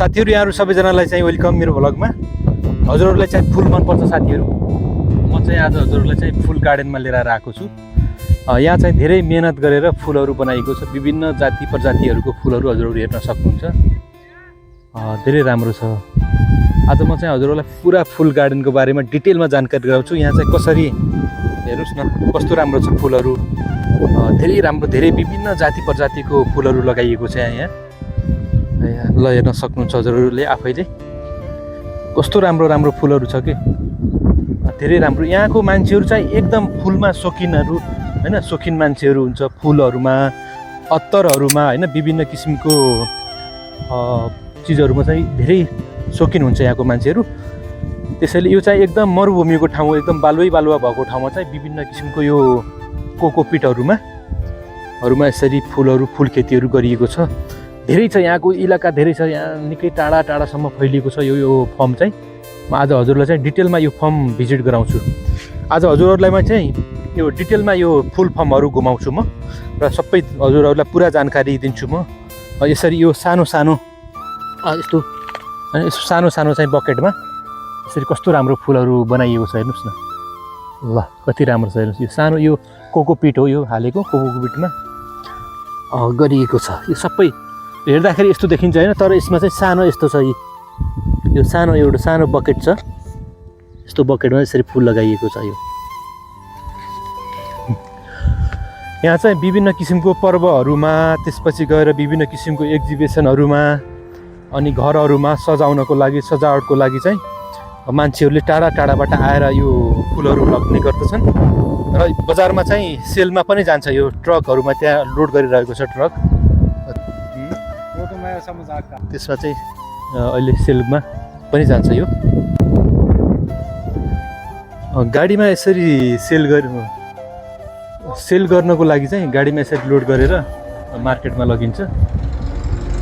साथीहरू यहाँहरू सबैजनालाई चाहिँ वेलकम मेरो भ्लगमा। हजुरहरूलाई चाहिँ फुल मनपर्छ साथीहरू, म चाहिँ आज हजुरहरूलाई चाहिँ फुल गार्डनमा लिएर आएको छु। यहाँ चाहिँ धेरै मेहनत गरेर फुलहरू बनाइएको छ, विभिन्न जाति प्रजातिहरूको फुलहरू हजुरहरू हेर्न सक्नुहुन्छ। धेरै राम्रो छ। आज म चाहिँ हजुरहरूलाई पुरा फुल गार्डनको बारेमा डिटेलमा जानकारी गराउँछु। यहाँ चाहिँ कसरी हेर्नुहोस् न कस्तो राम्रो छ फुलहरू, धेरै राम्रो, धेरै विभिन्न जाति प्रजातिको फुलहरू लगाइएको छ यहाँ ल हेर्न सक्नुहुन्छ हजुरहरूले आफैले कस्तो राम्रो राम्रो फुलहरू छ कि धेरै राम्रो। यहाँको मान्छेहरू चाहिँ एकदम फुलमा शौकिनहरू हैन, शौकिन मान्छेहरू हुन्छ फुलहरूमा, अत्तरहरूमा हैन, विभिन्न किसिमको चिजहरूमा चाहिँ धेरै शौकिन हुन्छ यहाँको मान्छेहरू। त्यसैले यो चाहिँ एकदम मरुभूमिको ठाउँ, एकदम बालुवा भएको ठाउँमा चाहिँ विभिन्न किसिमको यो कोकोपिटहरूमा यसरी फुलहरू, फुल खेतीहरू गरिएको छ। धेरै छ यहाँको इलाका, धेरै छ यहाँ, निकै टाढा टाढासम्म फैलिएको छ यो फर्म चाहिँ। म आज हजुरलाई चाहिँ डिटेलमा यो फर्म भिजिट गराउँछु। आज हजुरहरूलाई म चाहिँ यो डिटेलमा यो फुल फर्महरू घुमाउँछु म र सबै हजुरहरूलाई पुरा जानकारी दिन्छु म। यसरी यो सानो सानो यस्तो सानो सानो चाहिँ बकेटमा यसरी कस्तो राम्रो फुलहरू बनाइएको छ हेर्नुहोस् न। ल कति राम्रो छ हेर्नुहोस्। यो सानो यो कोकोपिट हो, यो हालेको कोकोपिटमा गरिएको छ। यो सबै हेर्दाखेरि यस्तो देखिन्छ होइन, तर यसमा चाहिँ सानो यस्तो छ। यो सानो एउटा सानो बकेट छ, यस्तो बकेटमा यसरी फुल लगाइएको छ। यो यहाँ चाहिँ विभिन्न किसिमको पर्वहरूमा, त्यसपछि गएर विभिन्न किसिमको एक्जिबिसनहरूमा अनि घरहरूमा सजाउनको लागि, सजावटको लागि चाहिँ मान्छेहरूले टाढा टाढाबाट आएर यो फुलहरू लग्ने गर्दछन् र बजारमा चाहिँ सेलमा पनि जान्छ। यो ट्रकहरूमा त्यहाँ लोड गरिरहेको छ ट्रक, त्यसमा चाहिँ अहिले सेलमा पनि जान्छ। यो गाडीमा यसरी सेल गर्नको लागि चाहिँ गाडीमा यसरी लोड गरेर मार्केटमा लगिन्छ।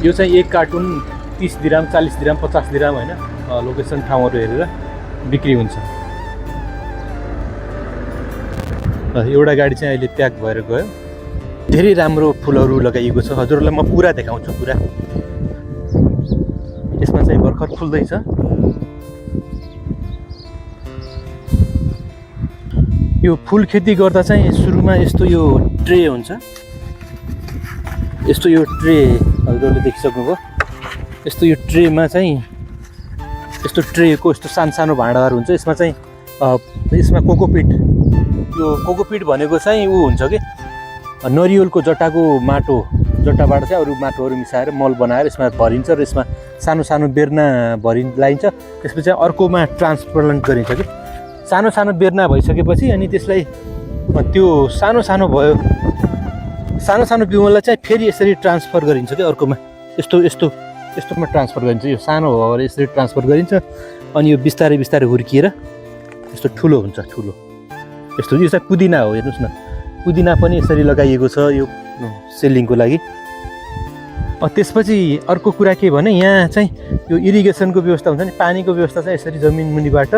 यो चाहिँ एक कार्टुन 30 दिराम, 40 दिराम, 50 दिराम होइन, लोकेसन ठाउँहरू हेरेर बिक्री हुन्छ। एउटा गाडी चाहिँ अहिले प्याक भएर गयो। धेरै राम्रो फुलहरू लगाइएको छ, हजुरहरूलाई म पुरा देखाउँछु पुरा। यसमा चाहिँ भर्खर फुल्दैछ। यो फुल खेती गर्दा चाहिँ सुरुमा यस्तो यो ट्रे हुन्छ, यस्तो यो ट्रे हजुरहरूले देखिसक्नुभयो। यस्तो यो ट्रेमा चाहिँ यस्तो ट्रेको यस्तो सानो सानो भाँडाहरू हुन्छ। यसमा चाहिँ यसमा कोकोपिट, यो कोकोपिट भनेको चाहिँ ऊ हुन्छ कि नरिवलको जट्टाको माटो, जट्टाबाट चाहिँ अरू माटोहरू मिसाएर मल बनाएर यसमा भरिन्छ र यसमा सानो सानो बेर्ना लगाइन्छ। त्यसपछि अर्कोमा ट्रान्सप्लान्ट गरिन्छ कि सानो सानो बेर्ना भइसकेपछि अनि त्यसलाई त्यो सानो सानो भयो, सानो सानो बिउलाई चाहिँ फेरि यसरी ट्रान्सफर गरिन्छ कि अर्कोमा, यस्तोमा ट्रान्सफर गरिन्छ। यो सानो हो भने यसरी ट्रान्सफर गरिन्छ अनि यो बिस्तारै बिस्तारै हुर्किएर यस्तो ठुलो हुन्छ, ठुलो यस्तो। यो चाहिँ पुदिना हो हेर्नुहोस् न, पुदिना पनि यसरी लगाइएको छ यो सेलिङको लागि। त्यसपछि अर्को कुरा के भने यहाँ चाहिँ यो इरिगेसनको व्यवस्था हुन्छ नि, पानीको व्यवस्था चाहिँ यसरी जमिन मुनिबाट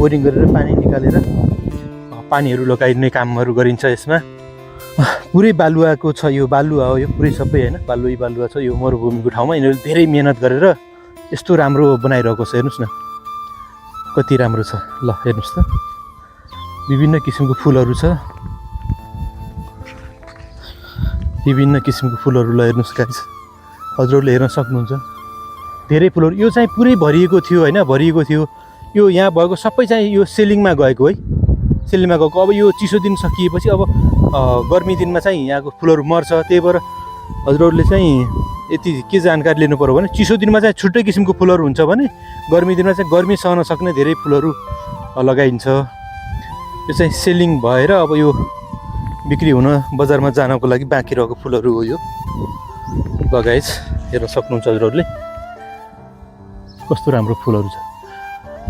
बोरिङ गरेर पानी निकालेर पानीहरू लगाइने कामहरू गरिन्छ। यसमा पुरै बालुवाको छ, यो बालुवा हो, यो पुरै सबै होइन, बालुवा छ। यो मरुभूमिको ठाउँमा यिनीहरू धेरै मेहनत गरेर यस्तो राम्रो बनाइरहेको छ हेर्नुहोस् न, कति राम्रो छ। ल हेर्नुहोस् त, विभिन्न किसिमको फुलहरू छ, विभिन्न किसिमको फुलहरू। ल हेर्नुहोस् गाइस, हजुरहरूले हेर्न सक्नुहुन्छ धेरै फुलहरू। यो चाहिँ पुरै भरिएको थियो होइन, भरिएको थियो। यो यहाँ भएको सबै चाहिँ यो सेलिङमा गएको है, सेलिङमा गएको। अब यो चिसो दिन सकिएपछि अब गर्मी दिनमा चाहिँ यहाँको फुलहरू मर्छ। त्यही भएर हजुरहरूले चाहिँ यति के जानकारी लिनु पऱ्यो भने चिसो दिनमा चाहिँ छुट्टै किसिमको फुलहरू हुन्छ भने गर्मी दिनमा चाहिँ गर्मी सहन सक्ने धेरै फुलहरू लगाइन्छ। यो चाहिँ सेलिङ भएर अब यो बिक्री हुन बजारमा जानको लागि बाँकी रहेको फुलहरू हो यो। गाइस हेर्न सक्नुहुन्छ हजुरहरूले कस्तो राम्रो फुलहरू छ।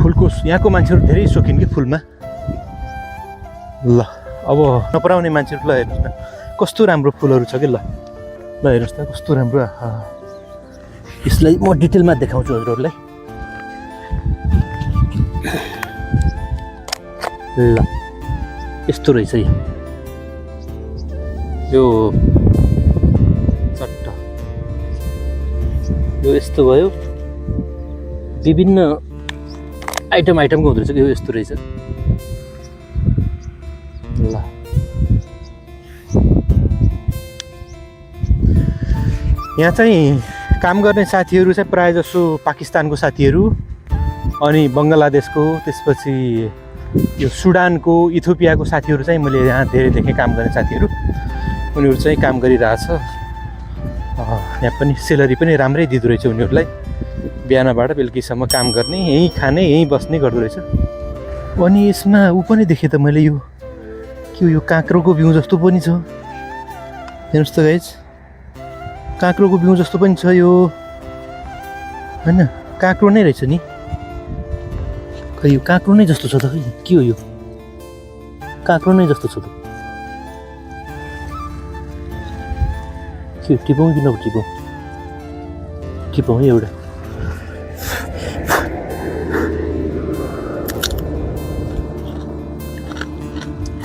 फुलको यहाँको मान्छेहरू धेरै शौकिन कि फुलमा। ल अब नपराउने मान्छेहरू ल हेर्नुहोस् न कस्तो राम्रो फुलहरू छ कि। ल हेर्नुहोस् त कस्तो राम्रो। यसलाई म डिटेलमा देखाउँछु हजुरहरूलाई। ल यस्तो रहेछ यो चट्ट, यो यस्तो भयो। विभिन्न आइटमको हुँदो रहेछ, यो यस्तो रहेछ। ल यहाँ चाहिँ काम गर्ने साथीहरू चाहिँ प्रायः जसो पाकिस्तानको साथीहरू, अनि बङ्गलादेशको, त्यसपछि यो सुडानको, इथियोपियाको साथीहरू चाहिँ मैले यहाँ धेरै देखेँ काम गर्ने साथीहरू। उनीहरू चाहिँ काम गरिरहेछ। यहाँ पनि सेलरी पनि राम्रै दिँदो रहेछ उनीहरूलाई। बिहानबाट बेलुकीसम्म काम गर्ने, यहीँ खाने, यहीँ बस्ने गर्दो रहेछ। अनि यसमा ऊ पनि देखेँ त मैले, यो के यो काँक्रोको बिउ जस्तो पनि छ। हेर्नुहोस् त गाइज, काँक्रोको बिउ जस्तो पनि छ यो, होइन? काँक्रो नै रहेछ नि। खै यो काँक्रो नै जस्तो छ त, खै के हो यो? काँक्रो नै जस्तो छ त। के टिपौँ कि नटिपौँ? टिपौँ है एउटा।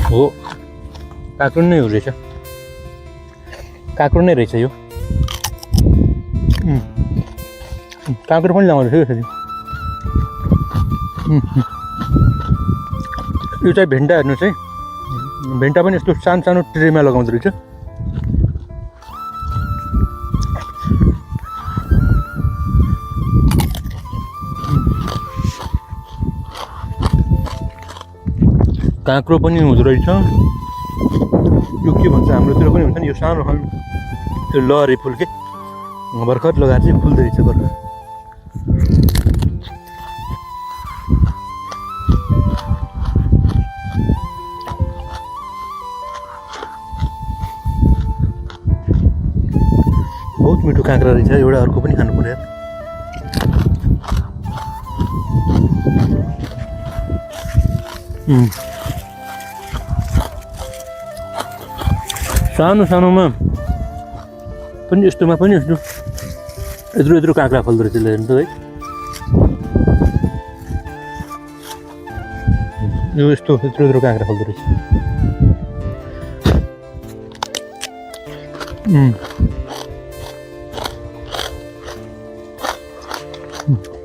हो, काँक्रो नै हो रहेछ, काँक्रो नै रहेछ यो। काँक्रो पनि लगाउँदो रहेछ यसरी। यो चाहिँ भेन्टा, हेर्नुहोस् है, भेन्टा पनि यस्तो सानो सानो ट्रेमा लगाउँदो रहेछ। काँक्रो पनि हुँदो रहेछ। यो के भन्छ, हाम्रोतिर पनि हुन्छ नि यो सानो खालको, त्यो लहरे फुल के, भर्खर लगाएर चाहिँ फुल्दो रहेछ भर्खर। बहुत मिठो काँक्रा रहेछ, एउटा अर्को पनि खानु पर्यो। सानो सानोमा पनि यस्तोमा पनि यस्तो यत्रो यत्रो काँक्रा फल्दो रहेछ। हेर्नु त है, यो यस्तो यत्रो यत्रो काँक्रा फल्दो रहेछ।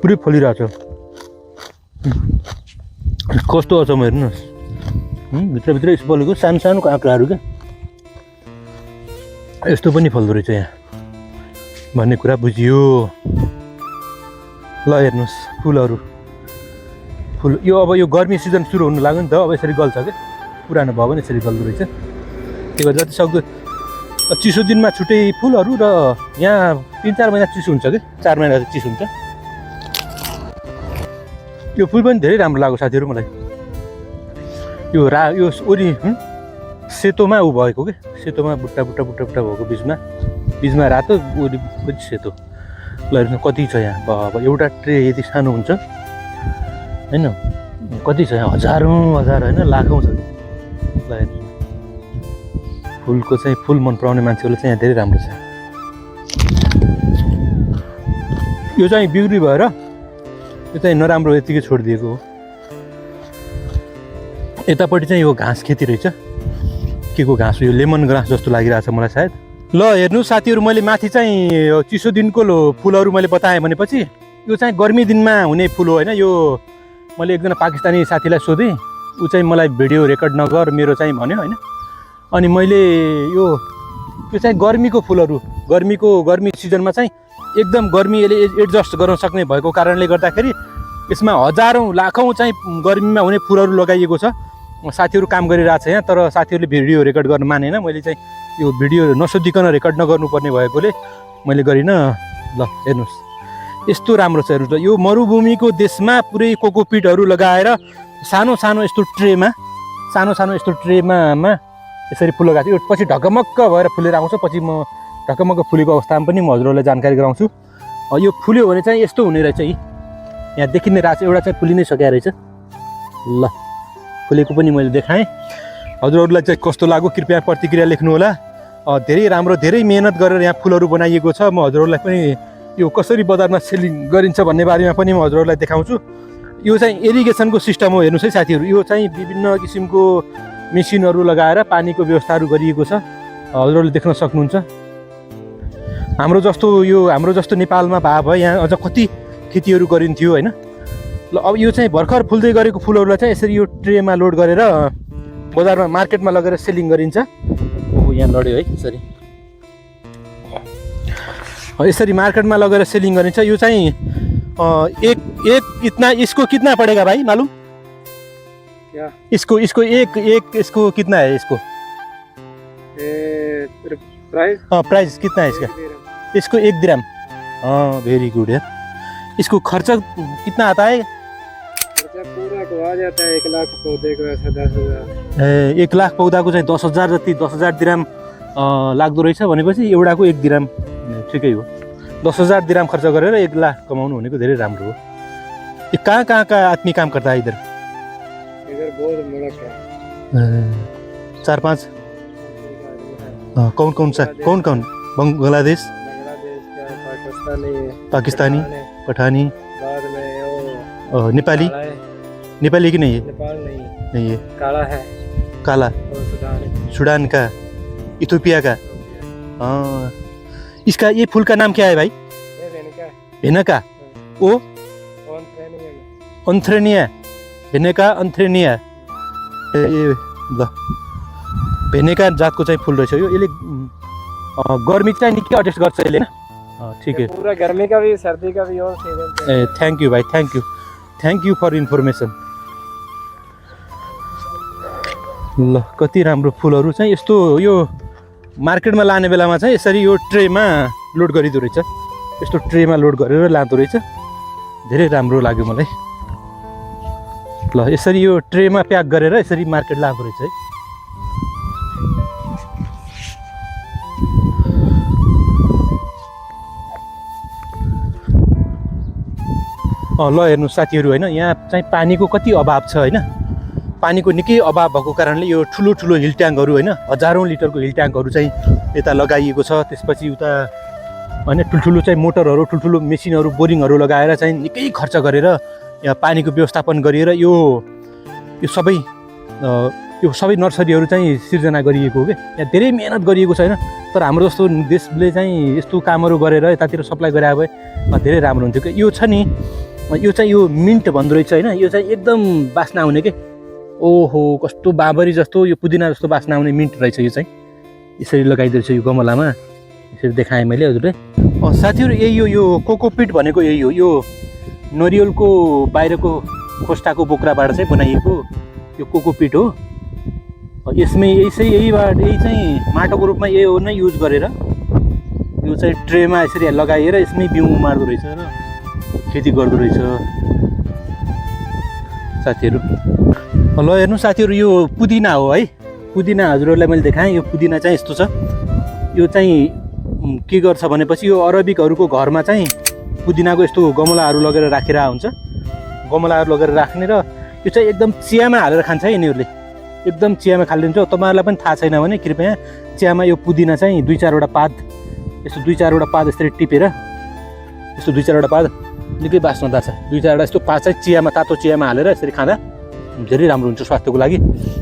पुरै फलिरहेछ। कस्तो अचम्म, हेर्नुहोस्, भित्रभित्र यसो फलेको सानो सानो काँक्राहरू क्या, यस्तो पनि फल्दो रहेछ यहाँ भन्ने कुरा बुझियो। ल हेर्नुहोस् फुलहरू, फुल यो अब यो गर्मी सिजन सुरु हुनु लाग्यो नि त, अब यसरी गल्छ क्या, पुरानो भयो भने यसरी गल्दो रहेछ। त्यही भएर जति सक्दो चिसो दिनमा छुट्टै फुलहरू, र यहाँ 3-4 महिना चिसो हुन्छ कि, 4 महिना त चिसो हुन्छ। यो फुल पनि धेरै राम्रो लाग्यो साथीहरू मलाई। यो यो वरि सेतोमा ऊ भएको के, सेतोमा बुट्टा बुट्टा बुट्टा बुट्टा भएको, बिचमा रातो, वरिपरि सेतो। ल हेर्नु कति छ यहाँ, अब एउटा ट्रे यति सानो हुन्छ होइन, कति छ यहाँ, हजारौँ हजार होइन, लाखौँ छ। ल हेर्नु, फुलको चाहिँ, फुल मन पराउने मान्छेहरूलाई चाहिँ यहाँ धेरै राम्रो छ। यो चाहिँ बिक्री भएर यो चाहिँ नराम्रो यतिकै छोडिदिएको हो। यतापट्टि चाहिँ यो घाँस खेती रहेछ, के को घाँस, यो लेमन ग्रास जस्तो लागिरहेछ मलाई सायद। ल हेर्नु साथीहरू, मैले माथि चाहिँ चिसो दिनको फुलहरू मैले बताएँ भनेपछि यो चाहिँ गर्मी दिनमा हुने फुल हो होइन। यो मैले एकजना पाकिस्तानी साथीलाई सोधेँ, ऊ चाहिँ मलाई भिडियो रेकर्ड नगर मेरो चाहिँ भन्यो होइन। अनि मैले यो चाहिँ गर्मीको फुलहरू, गर्मी सिजनमा चाहिँ एकदम गर्मी यसले एडजस्ट गर्न सक्ने भएको कारणले गर्दाखेरि यसमा हजारौँ लाखौँ चाहिँ गर्मीमा हुने फुलहरू लगाइएको छ। साथीहरू काम गरिरहेछ यहाँ, तर साथीहरूले भिडियो रेकर्ड गर्न मानेन। मैले चाहिँ यो भिडियो नसोधिकन रेकर्ड नगर्नुपर्ने भएकोले मैले गरिनँ। ल हेर्नुहोस् यस्तो राम्रो छ। हेर्नुहोस् यो मरुभूमिको देशमा पुरै कोकोपिटहरू लगाएर सानो सानो यस्तो ट्रेमा यसरी फुल लगाएको छ। यो पछि ढकमक्क भएर फुलेर आउँछ। पछि म ढकमक्क फुलेको अवस्थामा पनि म हजुरहरूलाई जानकारी गराउँछु। यो फुल्यो भने चाहिँ यस्तो हुने रहेछ। यहाँ देखिने रहेछ, एउटा चाहिँ फुलि नै सकिया रहेछ। ल फुलेको पनि मैले देखाएँ। हजुरहरूलाई चाहिँ कस्तो लाग्यो कृपया प्रतिक्रिया लेख्नु होला। धेरै राम्रो, धेरै मेहनत गरेर यहाँ फुलहरू बनाइएको छ। म हजुरहरूलाई पनि यो कसरी बजारमा सेलिङ गरिन्छ भन्ने बारेमा पनि म हजुरहरूलाई देखाउँछु। यो चाहिँ इरिगेसनको सिस्टम हो। हेर्नुहोस् है साथीहरू, यो चाहिँ विभिन्न किसिमको मेसिनहरू लगाएर पानीको व्यवस्थाहरू गरिएको छ। हजुरहरूले देख्न सक्नुहुन्छ। हाम्रो जस्तो नेपालमा भए यहाँ अझ कति खेतीहरू गरिन्थ्यो होइन। ल अब यो चाहिँ भर्खर फुल्दै गरेको फुलहरूलाई चाहिँ यसरी यो ट्रेमा लोड गरेर बजारमा मार्केटमा लगेर सेलिङ गरिन्छ। ओहो यहाँ लड्यो है यसरी, यसरी मार्केटमा लगेर सेलिङ गरिन्छ। यो चाहिँ एक इतना इसको कितना पड़ेगा भाई मालूम क्या? इसको इसको एक इसको कितना है इसको प्राइस? प्राइस कितना है इसका? इसको 1 दिरहम। हाँ वेरी गुड यार। इसको खर्च कितना आता है? खर्चा पूरा को आ जाता है 1 लाख पौधे को ऐसा 10,000। 1 लाख पौधाको चाहिँ 10,000 जति 10,000 दिरहम लाग्दो रहेछ भनेपछि एउटाको 1 दिरहम ठिकै हो। 10,000 दिरहम खर्च गरेर 1 लाख कमाउनु भनेको धेरै राम्रो हो। ये कहाँ कहाँ का आदमी काम करता है इधर? इधर बहुत मुल्क है, 4-5। कौन सा? कौन बांग्लादेश, पाकिस्तानी, पठानी, बाद में नेपाली। नेपाली की नहीं है? नेपाल नहीं है, काला है, काला और सूडान का, इथियोपिया का। हाँ इसका ये फूल का नाम क्या है भाई? भेनका। ओ अन्थ्रेनिया, भेनेका अन्थ्रेनिया। ए ल भेनेका जातको चाहिँ फुल रहेछ यो। यसले गर्मी चाहिँ निकै एडजस्ट गर्छ यसले हैन। ठीक है, पूरा गर्मी का भी सर्दी का भी और सीजन। ए थ्याङ्क यू भाइ, थ्याङ्क यू फर इन्फर्मेसन। ल कति राम्रो फुलहरू चाहिँ यस्तो यो मार्केटमा लाने बेलामा चाहिँ यसरी यो ट्रेमा लोड गरिदो रहेछ। यस्तो ट्रेमा लोड गरेर लाँदो रहेछ, धेरै राम्रो लाग्यो मलाई। ल यसरी यो ट्रेमा प्याक गरेर यसरी मार्केट लाँदो रहेछ है। ल हेर्नु साथीहरू होइन, यहाँ चाहिँ पानीको कति अभाव छ होइन। पानीको निकै अभाव भएको कारणले यो ठुलो ठुलो हिल ट्याङ्कहरू होइन, हजारौँ लिटरको हिल ट्याङ्कहरू चाहिँ यता लगाइएको छ। त्यसपछि उता होइन ठुल्ठुलो चाहिँ मोटरहरू, ठुल्ठुलो मेसिनहरू, बोरिङहरू लगाएर चाहिँ निकै खर्च गरेर यहाँ पानीको व्यवस्थापन गरिएर यो सबै नर्सरीहरू चाहिँ सिर्जना गरिएको हो क्या। यहाँ धेरै मेहनत गरिएको छैन, तर हाम्रो जस्तो देशले चाहिँ यस्तो कामहरू गरेर यतातिर सप्लाई गरे भए धेरै राम्रो हुन्थ्यो क्या। यो छ नि, यो चाहिँ यो मिन्ट भन्दो रहेछ होइन। यो चाहिँ एकदम बास्ना आउने के, ओहो कस्तो बाबरी जस्तो, यो पुदिना जस्तो बास्ना आउने मिन्ट रहेछ। यो चाहिँ यसरी लगाइदिएको रहेछ यो गमलामा, यसरी देखाएँ मैले हजुरले। साथीहरू यही हो यो कोकोपिट भनेको, यही हो यो नरिवलको बाहिरको खोस्टाको बोक्राबाट चाहिँ बनाइएको यो कोकोपिट हो। यसमै यही चाहिँ माटोको रूपमा यही हो नै युज गरेर यो चाहिँ ट्रेमा यसरी लगाएर यसमै बिउ उमार्दो रहेछ र खेती गर्दो रहेछ साथीहरू। ल हेर्नु साथीहरू यो पुदिना हो है। पुदिना हजुरहरूलाई मैले देखाएँ। यो पुदिना चाहिँ यस्तो छ। यो चाहिँ के गर्छ भनेपछि यो अरबिकहरूको घरमा चाहिँ पुदिनाको यस्तो गमलाहरू लगेर राखेर हुन्छ। गमलाहरू लगेर राख्ने र यो चाहिँ एकदम चियामा हालेर खान्छ है यिनीहरूले। एकदम चियामा खालिदिन्छ। तपाईँहरूलाई पनि थाहा छैन भने कृपया चियामा यो पुदिना चाहिँ 2-4वटा पात, यस्तो 2-4वटा पात यसरी टिपेर, यस्तो 2-4वटा पात निकै बास्न जान्छ। 2-4वटा यस्तो पात चाहिँ चियामा, तातो चियामा हालेर यसरी खाँदा धेरै राम्रो हुन्छ स्वास्थ्यको लागि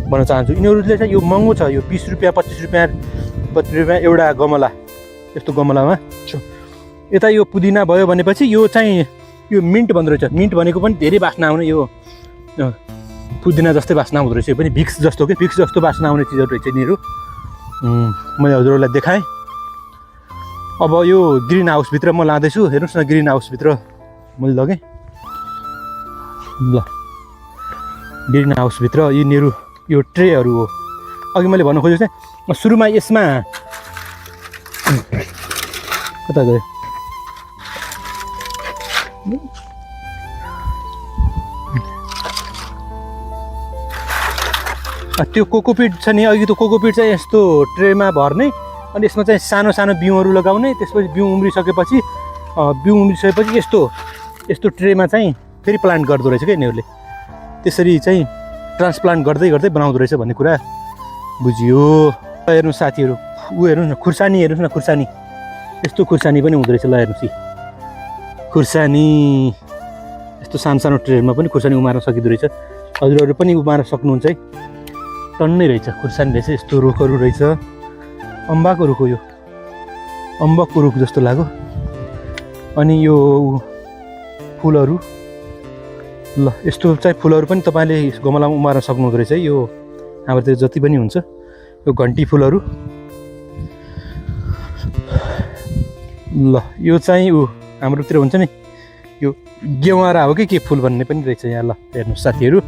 भन्न चाहन्छु। यिनीहरूले चाहिँ यो महँगो छ, यो 20 रुपियाँ 25 रुपियाँ एउटा गमला। यस्तो गमलामा यता यो पुदिना भयो भनेपछि यो चाहिँ यो मिन्ट भन्दो रहेछ। मिन्ट भनेको पनि धेरै बास्ना आउने, यो पुदिना जस्तै बास्ना आउँदो रहेछ। यो पनि भिक्स जस्तो के, भिक्स जस्तो बास्ना आउने चिजहरू रहेछ यिनीहरू। मैले हजुरहरूलाई देखाएँ। अब यो ग्रिन हाउसभित्र म लाँदैछु। हेर्नुहोस् न, ग्रिन हाउसभित्र मैले लगेँ। ल ग्रिन हाउसभित्र यिनीहरू यो ट्रेहरू हो। अघि मैले भन्नु खोजेको चाहिँ सुरुमा यसमा कता गयो त्यो कोकोपिट छ नि। अघि त कोकोपिट चाहिँ यस्तो ट्रेमा भर्ने अनि यसमा चाहिँ सानो सानो बिउहरू लगाउने। त्यसपछि बिउ उम्रिसकेपछि यस्तो ट्रेमा चाहिँ फेरि प्लान्ट गर्दो रहेछ क्या यिनीहरूले। त्यसरी चाहिँ ट्रान्सप्लान्ट गर्दै गर्दै बनाउँदो रहेछ भन्ने कुरा बुझियो। हेर्नु साथीहरू, ऊ हेर्नु न, खुर्सानी हेर्नुहोस् न, खुर्सानी यस्तो खुर्सानी पनि हुँदो रहेछ। ल हेर्नुहोस्, खुर्सानी यस्तो सानो सानो ट्रेमा पनि खुर्सानी उमार्न सकिँदो रहेछ। हजुरहरू पनि उमार्न सक्नुहुन्छ है। टन्नै रहेछ खुर्सानी रहेछ। यस्तो रुखहरू रहेछ, अम्बाको रुख हो यो, अम्बकको रुख जस्तो लाग्यो। अनि यो फुलहरू ल यस्तो चाहिँ फुलहरू पनि तपाईँले गमलामा उमार्न सक्नुहुँदो रहेछ है यो हाम्रोतिर जति पनि हुन्छ यो घन्टी फुलहरू ल यो चाहिँ हाम्रोतिर हुन्छ नि यो गेवारा हो कि के फुल भन्ने पनि रहेछ यहाँ ल हेर्नुहोस् साथीहरू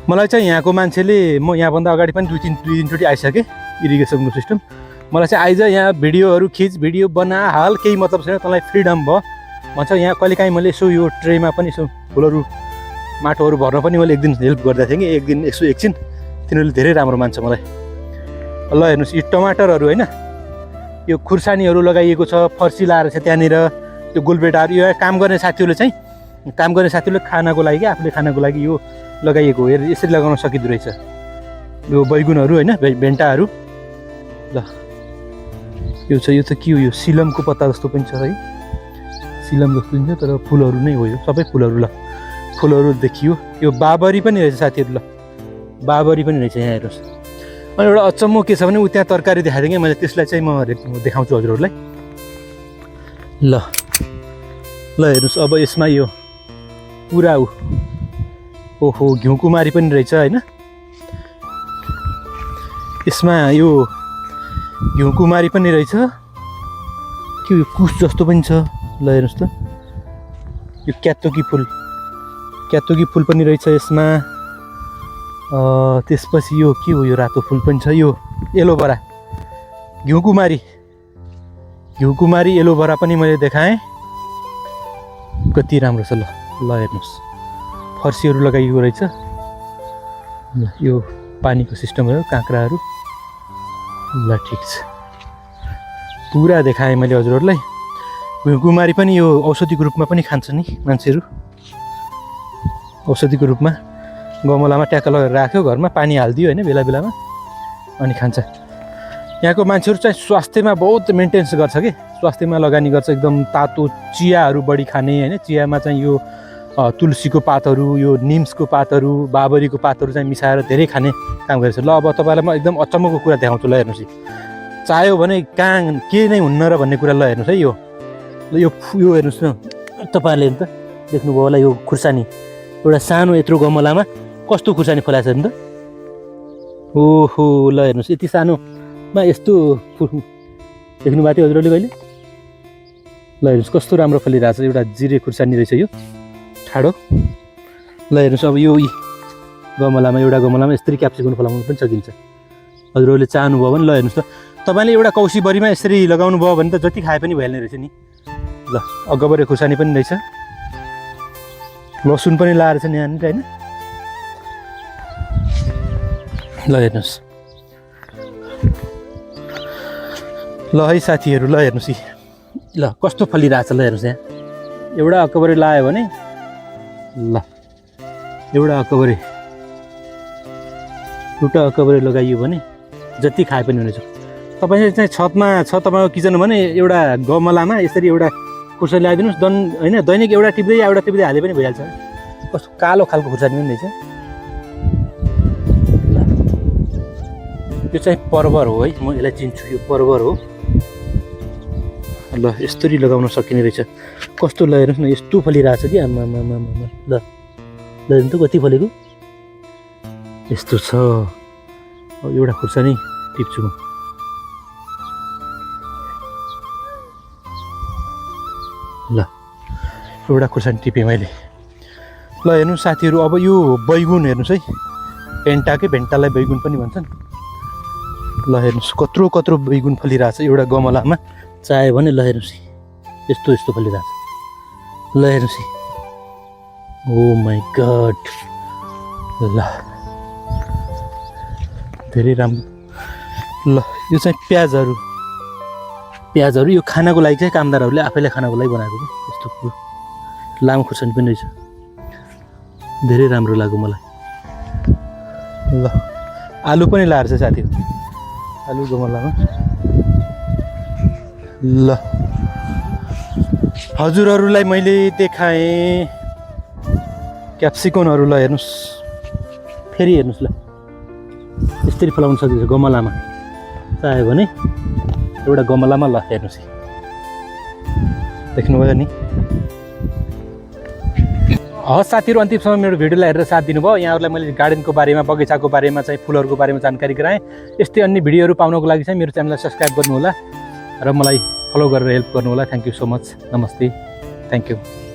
मलाई चाहिँ यहाँको मान्छेले म यहाँभन्दा अगाडि पनि दुई तिनचोटि आइसकेँ इरिगेसनको सिस्टम मलाई चाहिँ आइज यहाँ भिडियोहरू खिच भिडियो बना हाल केही मतलब छैन तँलाई फ्रिडम भयो भन्छ यहाँ कहिलेकाहीँ मैले यसो यो ट्रेमा पनि यसो फुलहरू माटोहरू भर्न पनि मैले एक दिन हेल्प गर्दा थिएँ कि एक दिन यसो एकछिन तिनीहरूले धेरै राम्रो मान्छ मलाई ल हेर्नुहोस् यो टमाटरहरू होइन यो खुर्सानीहरू लगाइएको छ फर्सी लाएर छ त्यहाँनिर त्यो गोलबेटाहरू यो काम गर्ने साथीहरूले खानाको लागि क्या आफूले खानाको लागि यो लगाइएको हो यसरी लगाउन सकिँदो रहेछ यो बैगुनहरू होइन भेन्टाहरू ल यो छ यो त के हो यो सिलमको पत्ता जस्तो पनि छ है सिलम जस्तो पनि छ तर फुलहरू नै हो यो सबै फुलहरू ल फुलहरू देखियो यो बाबरी पनि रहेछ साथीहरू ल बाबरी पनि रहेछ यहाँ हेर्नुहोस् अनि एउटा अचम्म के छ भने ऊ त्यहाँ तरकारी देखाएको थिएँ कि मैले त्यसलाई चाहिँ म देखाउँछु हजुरहरूलाई ल ल हेर्नुहोस् अब यसमा यो पुरा ओहो घिउकुमारी पनि रहेछ होइन यसमा यो घिउकुमारी पनि रहेछ के यो कुस जस्तो पनि छ ल हेर्नुहोस् त यो क्यातोकी फुल पनि रहेछ यसमा त्यसपछि यो के हो यो रातो फुल पनि छ यो एलोभेरा घिउकुमारी एलोभेरा पनि मैले देखाएँ कति राम्रो छ ल हेर्नुहोस् फर्सीहरू लगाइएको रहेछ यो पानीको सिस्टम हो काँक्राहरू ल ठिक छ पुरा देखाएँ मैले हजुरहरूलाई घिउकुमारी पनि यो औषधिको रूपमा पनि खान्छ नि मान्छेहरू औषधिको रूपमा गमलामा ट्याक्क लगाएर राख्यो घरमा पानी हालिदियो होइन बेला बेलामा अनि खान्छ यहाँको मान्छेहरू चाहिँ स्वास्थ्यमा बहुत मेन्टेन्स गर्छ कि स्वास्थ्यमा लगानी गर्छ एकदम तातो चियाहरू बढी खाने होइन चियामा चाहिँ यो तुलसीको पातहरू यो निम्सको पातहरू बाबरीको पातहरू चाहिँ मिसाएर धेरै खाने काम गरेछ ल अब तपाईँलाई म एकदम अचम्मको कुरा देखाउँछु ल हेर्नुहोस् चाह्यो भने कहाँ के नै हुन्न र भन्ने कुरा ल हेर्नुहोस् है यो हेर्नुहोस् न तपाईँहरूले त देख्नुभयो होला यो खुर्सानी एउटा सानो यत्रो गमलामा कस्तो खुर्सानी फलाएको छ नि त ओहो ल हेर्नुहोस् यति सानोमा यस्तो देख्नु भएको थियो हजुरहरूले कहिले ल हेर्नुहोस् कस्तो राम्रो फलिरहेको छ एउटा जिरे खुर्सानी रहेछ यो ठाडो ल हेर्नुहोस् अब यो एउटा गमलामा यसरी क्याप्सिकम फलाउनु पनि सकिन्छ हजुरहरूले चाहनुभयो भने ल हेर्नुहोस् त तपाईँले एउटा कौसीबरीमा यसरी लगाउनु भयो भने त जति खाए पनि भइहाल्ने रहेछ नि ल अगबरे खुर्सानी पनि रहेछ लसुन पनि लाएर छ नि यहाँनिर होइन ल हेर्नुहोस् ल है साथीहरू ल हेर्नुहोस् ल कस्तो फलिरहेछ ल हेर्नुहोस् यहाँ एउटा अकबरे लायो भने ल एउटा अकबरे लगाइयो भने जति खाए पनि हुनेछ तपाईँले चाहिँ छतमा छ तपाईँको किचन भने एउटा गमलामा यसरी एउटा खुर्सानी ल्याइदिनुहोस् होइन दैनिक एउटा टिप्दै हाले पनि भइहाल्छ कस्तो कालो खालको खुर्सानी पनि रहेछ यो चाहिँ परवर हो है म यसलाई चिन्छु यो परवर हो ल यसरी लगाउन सकिने रहेछ कस्तो ल हेर्नुहोस् न यस्तो फलिरहेछ कि आमा ल हेर्नु त कति फलेको यस्तो छ अब एउटा खुर्सानी टिप्छु म ल एउटा खुर्सानी टिपेँ मैले ल हेर्नु साथीहरू अब यो बैगुन हेर्नुहोस् है भेन्टालाई बैगुन पनि भन्छन् ल हेर्नुहोस् कत्रो बैगुन फलिरहेछ एउटा गमलामा चाह्यो भने ल हेर्नुहोस् यस्तो फलिरहेछ ल हेर्नुहोस् ओ माई गड ल धेरै राम्रो ल यो चाहिँ प्याजहरू यो खानाको लागि चाहिँ कामदारहरूले आफैले खानाको लागि बनाएको यस्तो लामो खुर्सानी पनि रहेछ धेरै राम्रो लाग्यो मलाई ल आलु पनि लाएर छ साथीहरू आलु गमलामा ल हजुरहरूलाई मैले देखाएँ क्याप्सिकमहरू ल हेर्नुहोस् फेरि हेर्नुहोस् ल यसरी फलाउन सकिन्छ गमलामा चाह्यो भने एउटा गमलामा ल हेर्नुहोस् देख्नुभयो नि। हस् साथीहरू, अन्तिमसम्म मेरो भिडियोलाई हेरेर साथ दिनुभयो। यहाँहरूलाई मैले गार्डनको बारेमा, बगैँचाको बारेमा चाहिँ फुलहरूको बारेमा जानकारी गराएँ। यस्तै अन्य भिडियोहरू पाउनको लागि चाहिँ मेरो च्यानललाई सब्सक्राइब गर्नुहोला र मलाई फलो गरेर हेल्प गर्नुहोला। Thank you so much. नमस्ते। Thank you.